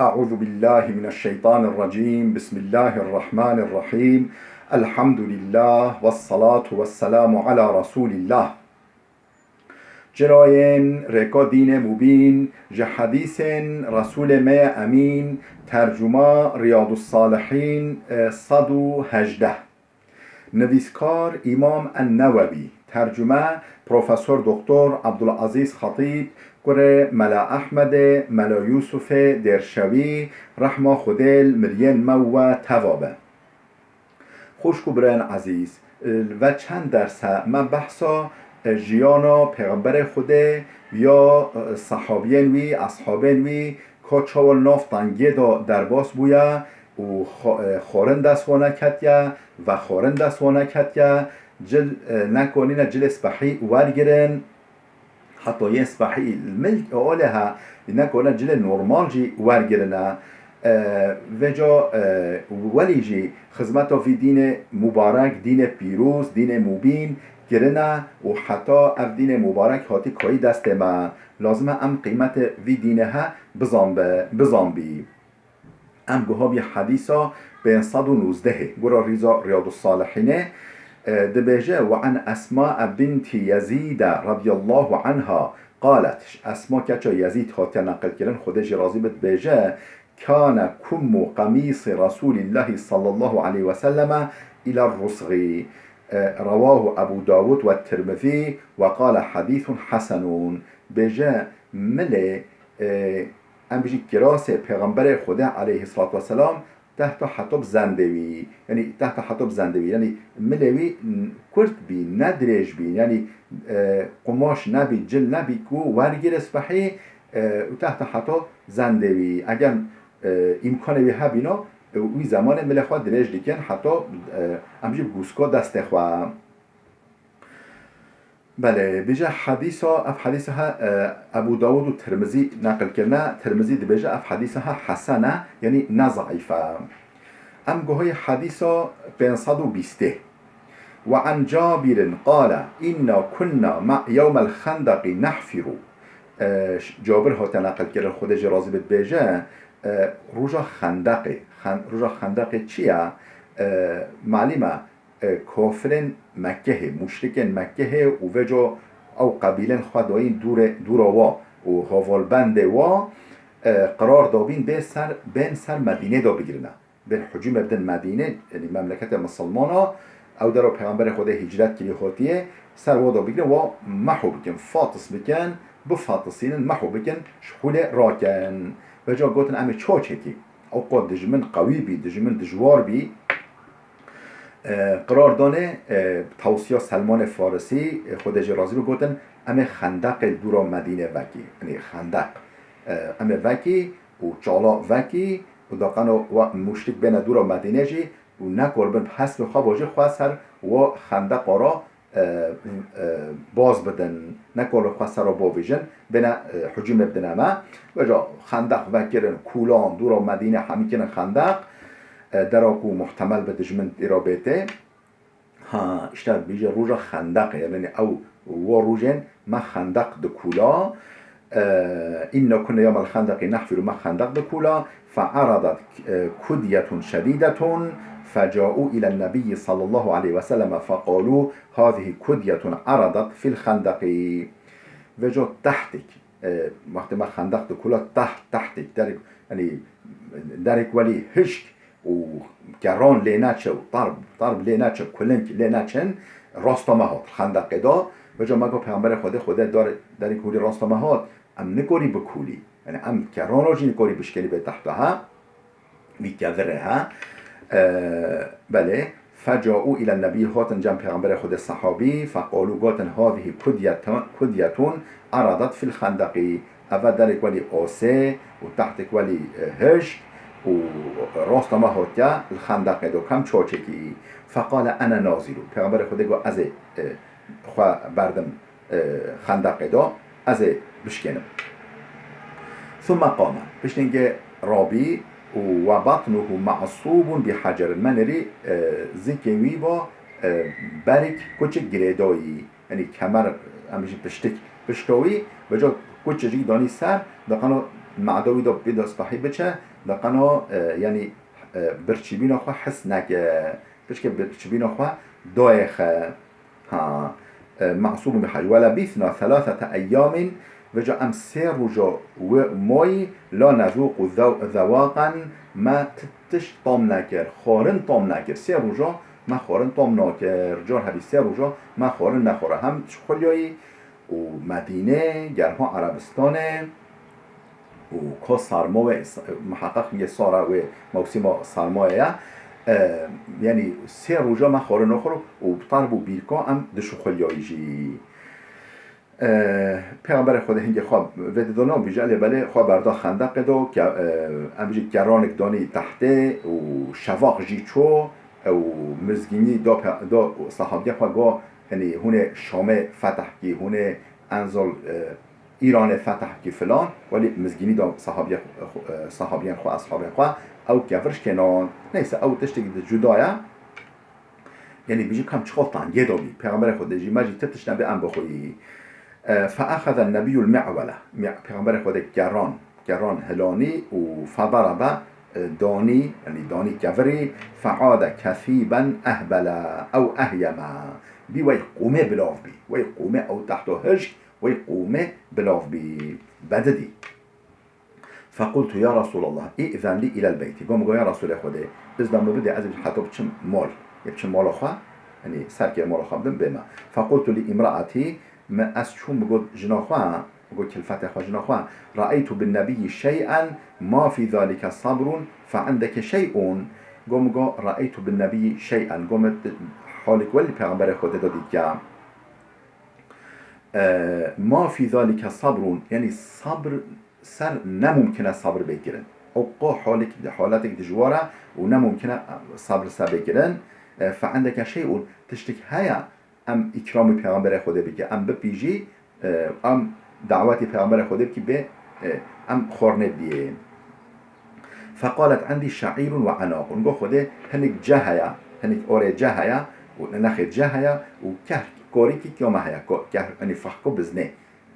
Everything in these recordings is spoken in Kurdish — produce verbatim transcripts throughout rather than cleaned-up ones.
أعوذ بالله من الشيطان الرجيم. بسم الله الرحمن الرحيم. الحمد لله والصلاة والسلام على رسول الله. Çirayên rêka dînê mubîn, ji hedîsên Resûlê me ye Emîn, tercuma Riyadus Salihîn, e, sed û hejdeh. Nivîskar Îmam En-Newewî, tercume Profesor Doktor Abdulazîz Xetîb, kurê Mela Ehmedê, Mela Yûsufê Dêrşewî, rehma Xwedê li miriyên me û we teva be. Xwişk û birayên ezîz, li ve çend derse me behsa jiyana Pêxemberê Xwedê ya sehabiyên wî, eshabên wî, ka çawa li nav tengiyê de derbas bûye û xo-, xwarin dest wan neketiye, vexwarin dest wan neketiye, cil, nekonîne cilê spehî wergirin. Heta yên spehî li milk olê he, nekonîne cilê normal jî wergirine. E, vêca, e, welî jî xizmeta vî dînê mubarek, dînê pîroz, dînê mubîn kirine û heta ev dînê mubarek hatî kayî destê me. Lazim e em qîmetê vî dînê he bizanbe-, bizanbî. Em guha bî hedîsa pênc sed û nozdehê, gura rîza Riyadussalihînê, e, dibêje, "Ve an Esma bintî Yezîde radiyallahu anha qalet." Esma keça Yezîd hatiye neqilkirin, Xwedê jî razî be, dibêje, "Kane kummu qemîsî Resûlîllahî sallallahu aleyhi ve selleme île rusgî." E, rewahu Ebû Dawûd ve Tirmizî ve qale hedîsun hesenûn. Bêje, milê, e, em bijî kirasê Pêxemberê Xwedê aleyhissalatu vesselam tehta heta bi zendê wî, yanî tehta heta bi zendê wî, yanî milê wî n-, kurt bî, ne dirêj bî, yanî, e, qumaş nebî, cil nebî ku wergire spehî, e, û tehta heta zendê wî. Eger, e, îmkanê wî hebîna, e, wî zemanê milê xwe dirêj dikin heta, e, em jî bi gûsko destê xwe. Belê, bêje hedîsa, ev hedîsa he, e, Ebû Dawud û Tirmizî neqil kirine. Tirmizî dibêje ev hedîsa he hesen e, yanî ne zeîf e. Em guhayê hedîsa pênc sed û bîstê. Ve an Cabirin qale, "Inna kunna ma-, yewmel xendeqî nehfiru." E, ş-, Cabir hate neqil kirin, Xwedê jê razî be, dibêje, e, roja xendeqê, xen-, roja xendeqê çi ye? E, malîm e, e, kafirên Mekkehê, muşrikên Mekkehê û veco ew qebîlên xwe dayîn dûrê, dûra wa û hevalbendê wa, e, qirar dabîn bê ser, bên ser Medînê de bigirine. Bên hicûmê bidin Medînê, yanî memleketê misilmana, ew dera Pêxemberê Xwedê hicret kirî hatiye, ser wa de bigire, wa mehû bikin, fatis bikin, bifatisînin, mehû bikin, ji xûlê rakin. Veca gotin, em ê çawa çêkî? Ew qo dijmin qewî bî, dijmin dijwar bî, e, qirar danê, e, tewsiya Selmanê Farisî, e, Xwedê jê razî be, gotin, "Em ê xendeqê li dûra Medînê vekî." Yanî xendeq, e, em ê vekî û çala vekî û daqeno wa muşrik bêne dûra Medînê jî û nekoribin bi hespê xwe bajê xwe ser wa xendeqa re e, e, baz bidin, nekorin xwe ser re bavêjin, bêne, e, hicûmê bidine me. Veca xendeq vekirin, kûlan, dûra Medînê hemî kirin xendeq, e, dera ku muhtemel bi dijmin tê re bête. Ha, işte bêje roja xendeqê, yanî ew wo rojên me xendeq dikûla, e, "Inna kunna yewmel xendeqî nehfiru", me xendeq dikûla, "Fe'aradat, e, kudyetun şedîdetun, fecaû îlen nebiyyi sallallahu aleyhi ve selleme feqalû, hazihi kudyetun aradat fil xendeqî." Veco tehtik, e, wextê me xendeq dikûla, teh-, tehtik, derek, yanî derek welî hişk û keran lê neçe û tarb, tarb lê neçe, kulink lê neçin, rasta me hat xendeqê de. Veca me got, Pêxemberê Xwedê, Xwedê dar, derek hûrî rasta me hat, em nikorî bikûlî. Yanî em kerana jî nikorî bişkêlî bê tehta he, vî kevirê he. E, belê. Fecaû îlen nebî, hatin cem Pêxemberê Xwedê sehabî, feqalû, gotin, "Hazihi kudyetun, kudyetun aradat fil xendeqî." Eve derek welî asê û tehtik welî, e, hişk û rasta me hatiye li xendeqê de, kem çawa çêkî. Feqale ene nazilu. Pêxemberê Xwedê got, "Ez ê, e, xwe berdim, e, xendeqê de, ez ê bişkênim." Thumme qame. Piştî hingê rabî û "Ve batnuhu me'sûbun bi hecerin." Me nêrî, e, zikê wî ve, e, berek kuçik girêdayî. Yanî kemer, em jî piştik, pişta wî, veca kuçê jî danî ser, daqeno Mada wî de bê destpehî biçe, de qeno, e, yanî, e, birçîbîna xwe his neke. Pişke birçîbîna xwe dayê xe. Ha, e, Masûm bî haj. Welebîsna selasete eyyamîn, vêca em sê roja wê mayî, la nezûqu zew-, zewaqen, me ti-, tişt tam nekir, xwarin tam nekir. Sê roja me xwarin tam nakir. Car hebî sê roja me xwarin nexwara. Hem ji Xulyayî û Medînê, germa Erebistanê, û ka sarma wê, miheqeq yê sara wê mewsîma sarmayê ye. E, yanî sê roja me xwarin nexwar û bi tarb û bîrka em dişuxuliyayî jî. E, Pêxemberê Xwedê hingê xwe vê didona bîje, lê belê xwe berda xendeqê do, ke-, e, em jî keranik danî tehtê û şevaq jî ço, ew mizgînî da pe-, da sahabiya xwe go, yanî hûnê Şamê feteh kî, hûnê enzal, e, Îranê feteh kî filan, welî mizgînî da sahabiyê xwe, e, sahabiyên xwe, eshabên xwe, ew kevir şikênan. Neyse, ew tiştekî di cuda ye. Yanî bijî kam çiqas tengê da bî. Pêxemberê Xwedê jî, me jî ti tişt nebê em bixwî. E, fe exeze nebiyul mi'wele. Mi-, Pêxemberê Xwedê keran, keran hilanî û fedarebe, e, danî, yanî danî kevirî, fe'ade kesîben ehbele ew ehyeme. Bî wey qûmê bilav bî. Wey qûmê ew tehto hişk, wey qûmê bilav bî. Bedidî. Fequltu ya Resûlallah, î'zen lî îlel beyti. Got, min got, ya Resûlê Xwedê, izna min bidê, ez ê heta biçim mal. Ê biçim mala xwe, yanî serkê mala xwe bidim, bême. Fequltu lî imraetî, min ez çûm, min got jina xwe, min got kilfetê xwe jina xwe, re'eytu bin nebiyyi şey'en ma fî zalike sabrun fe indeke şey'un. Got, min got, re'eytu bin nebiyyi şey'en. Got, min halek welî Pêxemberê Xwedê de dîtiye. E, ma fî zalike sabrun, yanî sabr ser ne mumkin e sabr bê kirin. Ew qo halek, haletek dijwar e û ne mumkin e sabr ser bê kirin. E, fe indeke şey'un, tiştek heye em îkramî Pêxemberê Xwedê bike, em bipîjî, e, em dawetî Pêxemberê Xwedê bikî bê, e, em xornê biyê. Feqalet endî şe'îrun ve enaqun. Got Xwedê hinik ce heye, hinik orê ce heye û nexê ce heye û kehk korîkî kiyo me heye, ko-, kehk, yanî fehko biznê.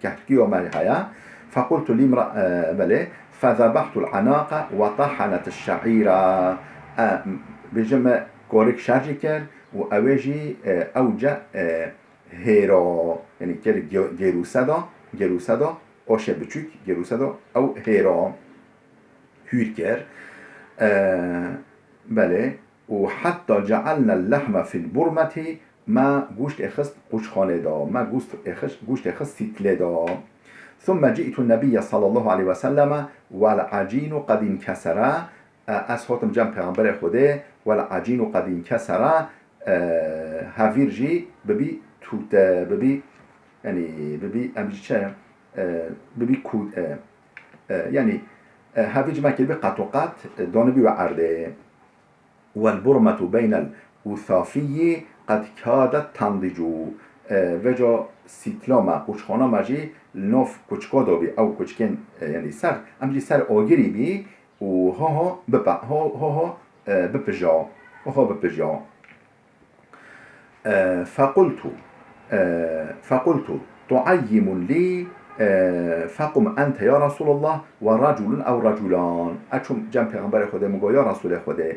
Kehk kiyo me heye. Fequltu lîmra, e, belê. Fezebehtul enaqe ve tahanet şe'îra. E, bêje me korik şerjî kir û ew ê jî, e, ew ce, e, hêra, yanî kir gê-, gêrûse da, gêrûse da, oşê biçûk, gêrûse da, ew hêra hûr kir. E, belê. Û hetta cealnel lehme fil burmetî, me gûşt êxist qûçxanê da, me gûst êxist, gûşt êxist sîtlê da. Thumme ci'tu nebiyye sallallahu aleyhi ve selleme vel acînu qed inkesere, e, ez hatim cem Pêxemberê Xwedê, vel acînu qed inkesere, e, hevîr jî bibî tûte, bibî, yanî bibî, em jî çi, e, bibî kû-, e, e, yanî, e, hevîr ji me kiribî qet û qet, e, danibî we erdê. Wel burmetu beynel usafiyyi qed kadet tendicu. E, vêca sîtla me, qûçxana me jî li nav kuçka de bî, ew kuçkên, e, yanî ser, em jî ser agirî bî û ha ha bipe-, ha, ha ha, e, bipija, ha ha bipija. E, fequltu, e, fequltu, tuayyimun lî, e, fequm ente ya Resûlallah ve reculun ew reculan. Ez çûm cem Pêxemberê Xwedê, min got, ya Resûlê Xwedê,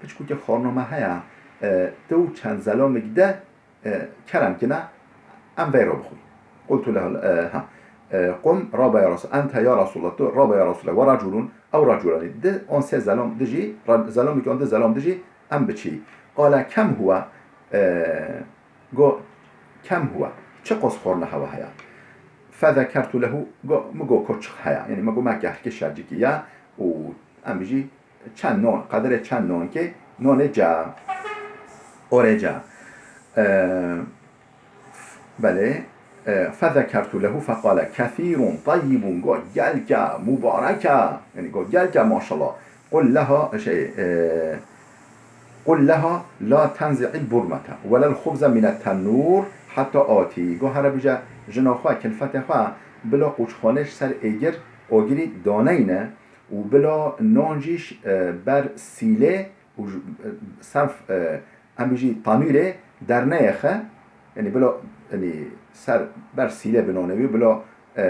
piçkûkê xorna me heye, e, tu û çend zelamêk de, e, kerem kine, em veyro bixwî. Qultu lehu, e, ha. E, qum, rabe ya Resul-, ente ya Resulallah, tu, rabe ya Resulallah, ve reculun, ew reculanî, di an sê zelam dijî, re-, zelamêk an di zelam dijî, em biçî. Qale kem huwe, e, go, kem huwe, çiqas xorna hewe heye? Fezekertu lehu, go, mi go ko çiq heye, yanî mi go me kehkê şercikî ye û em jî çend non, qederê çend non ke, nonê ca, orê ca. E, belê, e, fezekertu lehu feqale, kesîrun tayyibun, go, gelke, mubareke, yanî go, gelke, maşallah. Qul leha, şey, e, qul leha la tenzi'il burmete, welel xubze minet tennûr, hetta atî. Go, here bije, jina xwe, kilfetê xwe, bila qûçxanê ji ser êgir, agirî daneyne, û bila nan jî, e, ber sîlê û ji, e, ser, e, em bijî tanûrê derneyêxe, yanî bila, yanî ser ber sîlê bi nanê wî, bila, e,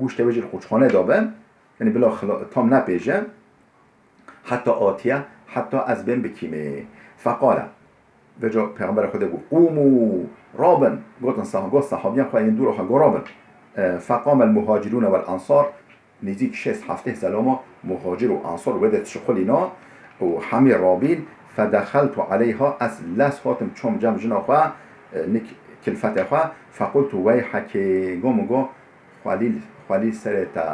gûştê wê jî li qûçxanê de be. Yanî bila xila-, tam nepêje. Heta atiye, heta ez bên bikîmê. Feqale. Vêca Pêxemberê Xwedê got, "Qûmû, rabin." Gotin saha-, got sahabiyên xwe yên dûra xwe, got, "Rabin." E, feqamel muhacirûne wel ensar, nêzîk şêst heftê zelama muhacir û ensar wê de dişixulîna û hemî rabîn, fedexeltu aleyha, ez lez hatim çom cem jina xwe, e, nik kilfetê xwe, fequltu weyhekê, go min go, xwelî, xwelî serê te,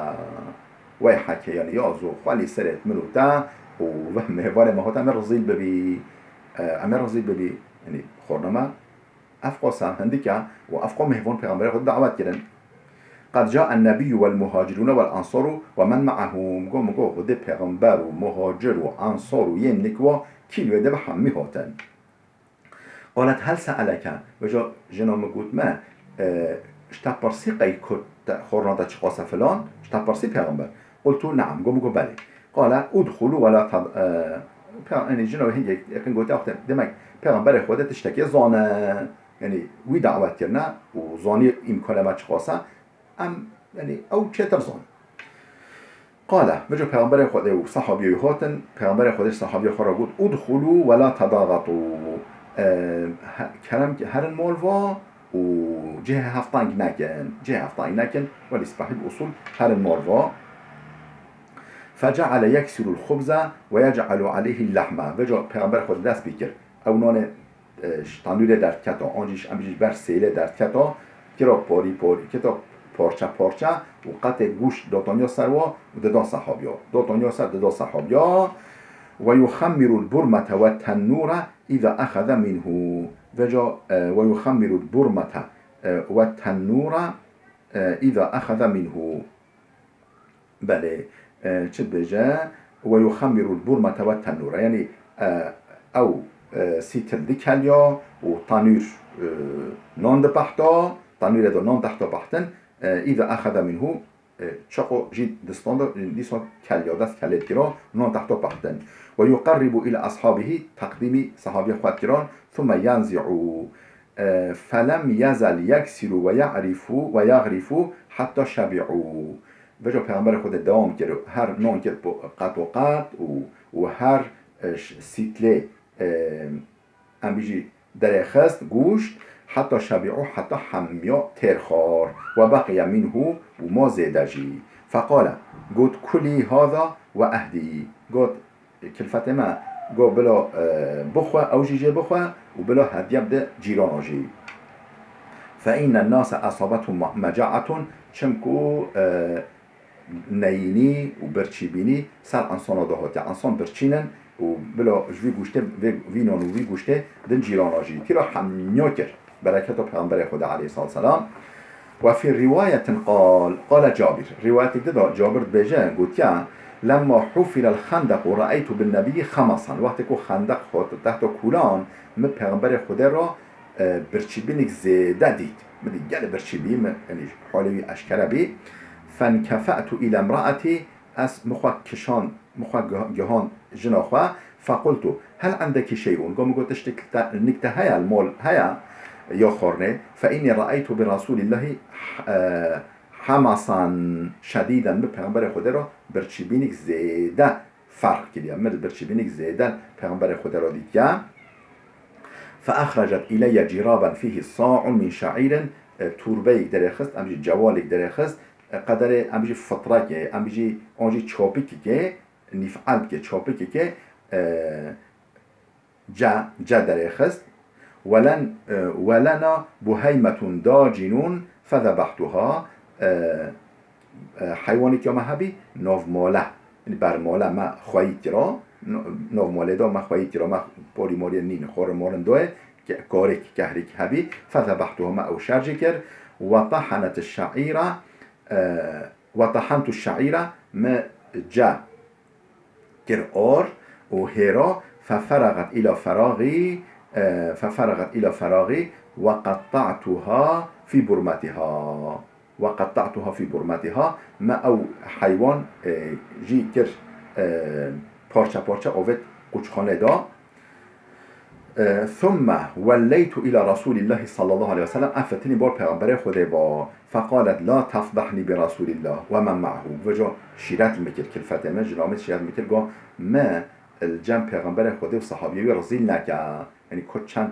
weyhekê, yanî ya zo, xwelî serê min û te û vê mêvanê me hate, em ê rezîl bibî, e, em ê rezîl bibî, yanî xorname. Ev qasa hindik e û ev qas mêvan Pêxemberê Xwedê dawet kirin. Qed caen nebiyyu wel muhacirûne wel ensaru we men me'ehum. Go min go Xwedê Pêxember û muhacir û ensar û yên nik wa kî li wê de bi hemî hatin. Qalet hel se'eleke. Vêca jina min got me, e, ji te pirsî qey ku te xorna te çiqas e filan, ji te pirsî Pêxember. Qultu ne'am. Go min go belê. Qale udxulu we la tad-, e, Pê-, yanî jina wê hingê yaqîn gotiye, wextê demek Pêxemberê Xwedê tiştekê zane, yanî wî dawet kirine û zanî îmkanê me çiqas e, em, yanî ew çêtir zane. Qale, vêca Pêxemberê Xwedê û sehabiyê wî hatin, Pêxemberê Xwedê ji sehabiyê xwe re got, udxulu we la tedagatu, e, he-, kerem ki herin mol va û cihê hev teng nekin, cihê hev teng nekin, welî spehî bi usul herin mol va. Feceale yeksirul xubze ve yec'alu aleyhi lehme. Vêca Pêxember Xwedê dest pê kir. Ew nanê, e, ji tanûrê derdiketa, an jî ji, em jî ji ber sêlê derdiketa, kira porî porî, kira parçe parçe û qetê goşt dotoniya ser wa û dida sehabiya. Dotoniya ser dida sehabiya. Ve yuxemmirul burmete ve tennûre îza exeze minhu. Vêca, e, ve yuxemmirul burmete, e, ve tennûre, e, îza exeze minhu. Belê, e, çi dibêje? Ve yuxemmirul burmete ve tennûre. Yanî, e, ew, e, sîtil dikelya û tanûr, e, nan dipehta, tanûrê de nan tehta pehtin, e, îza exeze minhu, e, çaxo jî distanda, dîsa kelya dest kelê dikira, nan tehta pehtin. Ve yuqerribu îla ashabihi, teqdîmî sehabiyê xwe dikiran, thumme yenzi'u, e, felem yezel yeksiru ve ya'rifu ve yagrifu hetta şebi'u. Vêca Pêxemberê Xwedê dewam kir, her nan kir po-, qet û qet û, û her, e, ş-, sîtlê, e, em bijî derêxist, goşt, heta şebi'u, heta hemiya têr xwar, ve beqiye minhu û ma zêde jî. Feqale, got, kulî hada ve ehdî. Got, kilfetê me, go bila, e, bixwe, ew jî jê bixwe û bila hediye bide cîrana jî. Fe inne nase esabethum me-, mecaetun, çimku, e, neyînî û birçîbînî ser ensana de hatiye. Ensan birçîn in û bila ji vî goştê, vê, vî nan û vî goştê din cîrana jî. Tîra hemiya kir. Bereketa Pêxemberê Xwedê aleyhissalatu vesselam. Ve fî riwayetin qal, qale Cabir. Riwayetek di de Cabir dibêje, gotiye, lemma hufirel xendequ re'eytu bin nebiyyi xemasan. Wextê ku xendeq hat tehta kûlan, min Pêxemberê Xwedê re, e, birçîbînek zêde dît. Min dît gelek birçî bî, min, yanî holê wî eşkere bî. Fenkefe'tu île imraetî, ez min xwe kişand, min xwe gih-, gihand jina xwe. Fequltu, hel indeki şey'un? Go min got, tiştek te, nik te heye, li mol heye ya xornê? Fe inni re'eytu bi Resûlîllahî, e, hemasan şedîden, min Pêxemberê Xwedê re birçîbînek zêde ferq kiriye. Min li birçîbînek zêde Pêxemberê Xwedê re dîtiye. Fe exrecet îleyye cîraben fîhî sa'un min şe'îrin, e, turbeyek derêxist, em jî cewalek derêxist, e, qederê, em jî fitrekê, em jî, an jî çapikekê, nîf'el bike, çapikekê, e, ce, ce derêxist. Welen, e, welena buheymetun dacînun fezebehtuha, e, e, heywanekî ya me hebî, navmale, yanî bermale me xweyî kira, no-, navmalê de me xweyî kira, me porî moriyê nîn, xorin morin doyê, ke-, karêk, kehrêk hebî, fezebehtuha me ew şerjê kir, ve tahenet şe'îra, e, ve tahentu şe'îra, me ce kir or û hêra, feferaxet îla feraxî, e, feferaxet îla feraxî ve qetta'tuha fî burmetiha. Ve qetta'tuha fî burmetiha. Me ew heywan, e, jî kir, e, parçe parçe, avêt qûçxanê de. E, ثم وليت إلى رسول الله صلى الله عليه وسلم, ev fitinî bor Pêxemberê Xwedê ba. فقالت: لا تفضحني برسول الله ومن معه. Veco şîret li min kir, kilfetê min, jina min şîret li min kir, got, me li cem Pêxemberê Xwedê û sahabiyê wî rezîl neke. Yanî ku çend,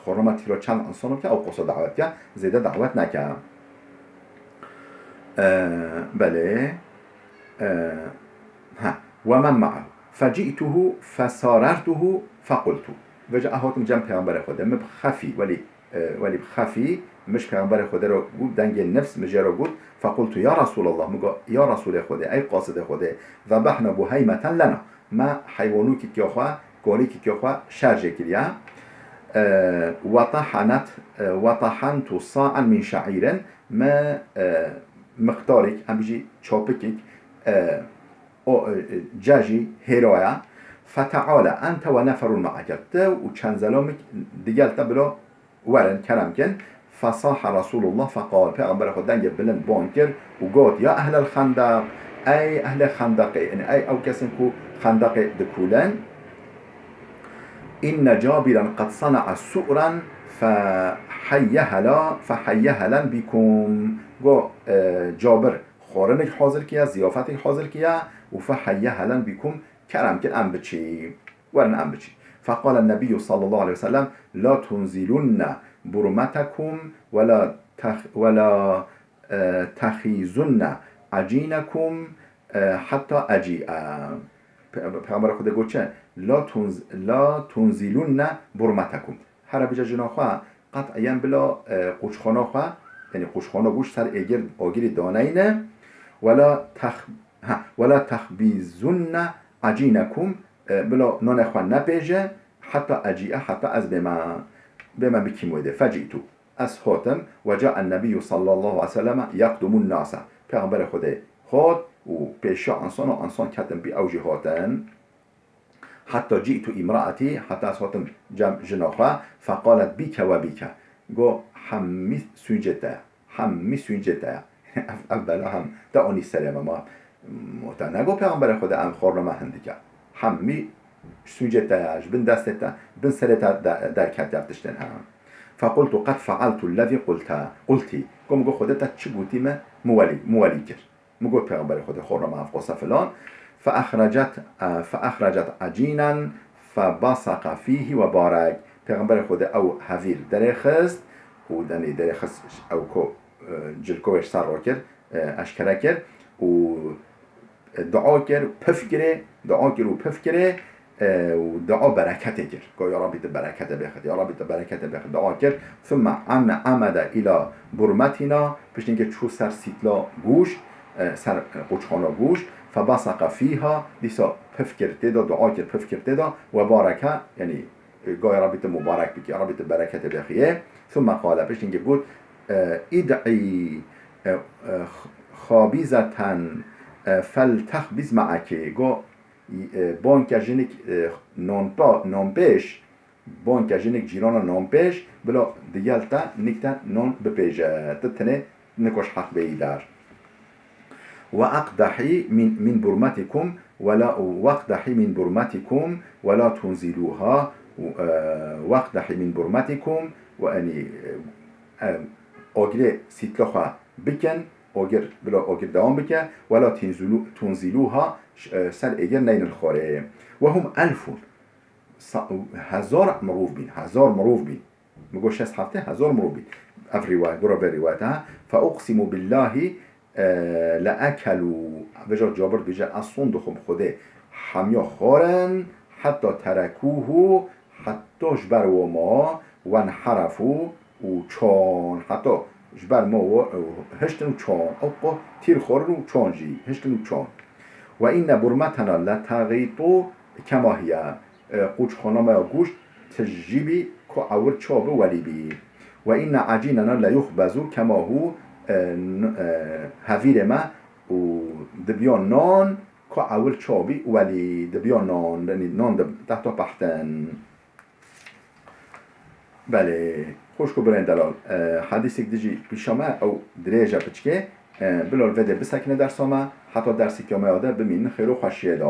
xornema tîro çend însan bike, ew qosa dawet ke, zêde dawet neke. E, belê. E, ha. ومن معه. فجئته فساررته فقلت. Veca ez hatim cem Pêxemberê Xwedê. Min bi xefî, welî, e, welî bi xefî, min ji Pêxemberê Xwedê re got, dengê nefs min jê re got, فقلت: يا رسول الله, min got, ya Resûlê Xwedê, ey qasidê Xwedê, ذبحنا بهيمة لنا. Me heywanokî kê xwe, kolîkî kê xwe şer jê kiriye. E, وطحنت, e, وطحنت صاعا من شعير, me, e, miqdarîk, em bijî çapikîk, e, o, e, e, cejî hêraya. فتعال أنت ونفر معك. Tu û çend zelamik digel te bilo werin, kerem kin. فصاح رسول الله فقال. Pêxemberê Xwe dengê bilind bang kir û got, يا أهل الخندق, ey ehlê Xendeqê, yani ey ew kesin ku Xendeqê dikûlin. إن جابرا قد صنع سؤرا فحيهلا، فحيهلا بكم. Got, e, Cabir xwarinek hazir kiye, ziyafetek hazir kiye û فحيهلا بكم, kerem kin em biçî. Werin em biçî. فقال النبي صلى الله عليه وسلم: لا تنزلن برمتكم ولا تخ-، ولا، e, تخيزن عجينكم، e, حتى أجيء. Pe-, Pêxemberê Xwedê got çi? لا تنز-، لا تنزلن برمتكم. Here bêje jina xwe, qet'iyen bila, e, qûçxana xwe, yanî qûçxana goşt ser êgir, agirî daneyne. ولا تخ-، ha, ولا تخبزن عجينكم, e, bila nonê xwe nepêje, حتى أجيء, heta ez bême, bême bikîm wê dê. فجئت, ez hatim, وجاء النبي صلى الله عليه وسلم يقدم الناس. Pêxemberê Xwedê hat û pêşiya însan û însan ketin pê, ew jî hatin. حتى جئت امرأتي, heta ez hatim cem jina xwe, فقالت: بك وبك. Got, hemî sûncê te ye, hemî sûncê te ye. Ev, ev bela hem te anî serê me, ma, ma te negot Pêxemberê Xwedê em xornema hindike. Hemî sûncê te ye, ji bin destê te, bin serê te de-, derketiye ev tiştên hene. فقلت: قد فعلت الذي قلت، قلت. Got, min got, Xwedê te çi gotî me, min welî, min welî kir. Min got Pêxemberê Xwedê xornema ev qose filan. فأخرجت، e, فأخرجت عجينا فبصق فيه وبارك. Pêxemberê Xwedê ew hevîr derêxist û denê derêxist ew ko, e, cilko wê ji ser rakir, e, eşkere kir û dua kir, pif kirê, dua kir û pif kirê, e, û dua bereketê kir. Got, ya Rabbî tu bereketê bêxit, ya Rabbî tu bereketê bêxit, dua kir. ثم عم-، عمد إلى برمتنا, piştî ke çû ser sîtla goşt, e, ser, e, qûçxana goşt, فبصق فيها, dîsa pif kir tê de, dua kir, pif kir tê de, وبارك, yanî, e, got, ya Rabbî tu mubarek bikî, ya Rabbî tu bereketê bêxiyê. ثم قال, piştî ke got, e, ادعي، e, e, خابزة، e, فلتخبز معك. Got, e, bang ke jinik, e, nonpa-, nonpêj, bang ke jinik cîrana nonpêj, bila digel te nik te non bipêje. Tu tenê nikoş heq bêyî der. وأقدحي من، من برمتكم ولا، وأقدحي من برمتكم ولا تنزلوها، e, وأقدحي من برمتكم, û, yanî, e, e, agirê sîtla xwe bikin, agir, bila agir dewam bike, ولا تنزلو-، تنزلوها, ş-, e, ser êgir neynin xwarê. وهم ألف, sa-, hezar mirov bîn, hezar mirov bîn. Min got şêst heftê hezar mirov bîn. Ev rîwayet, gura vê rîwayete ha. فأقسم بالله، e, لأكلوا. Vêca Cabir dibêje, ez sond dixwim Xwedê, hemiya xwarin, حتى تركوه, heta ji ber wa ma, وانحرفوا, û çan, heta ji ber ma wa, hiştin û çan. Ew qo tîr xwarin û çan jî, hiştin û çan. وإن برمتنا لتغيض كما هي. E, qûçxana me ya goşt tijî bî, ku ewil çawa bi welî bî. وإن عجيننا ليخبز كما هو, e, n-, e, hevîrê me û dibiya nan, ku ewil çawa bî welî dibiya nan, yanî nan dib-, tehta pehtin. Belê, xwişk û birên delal, e, hedîsek dijî pîşa me, ew dirêj e piçkê, e, bila li vê dê bisekine dersa me, heta derseke me ya de bimînin xêr û xweşiyê de.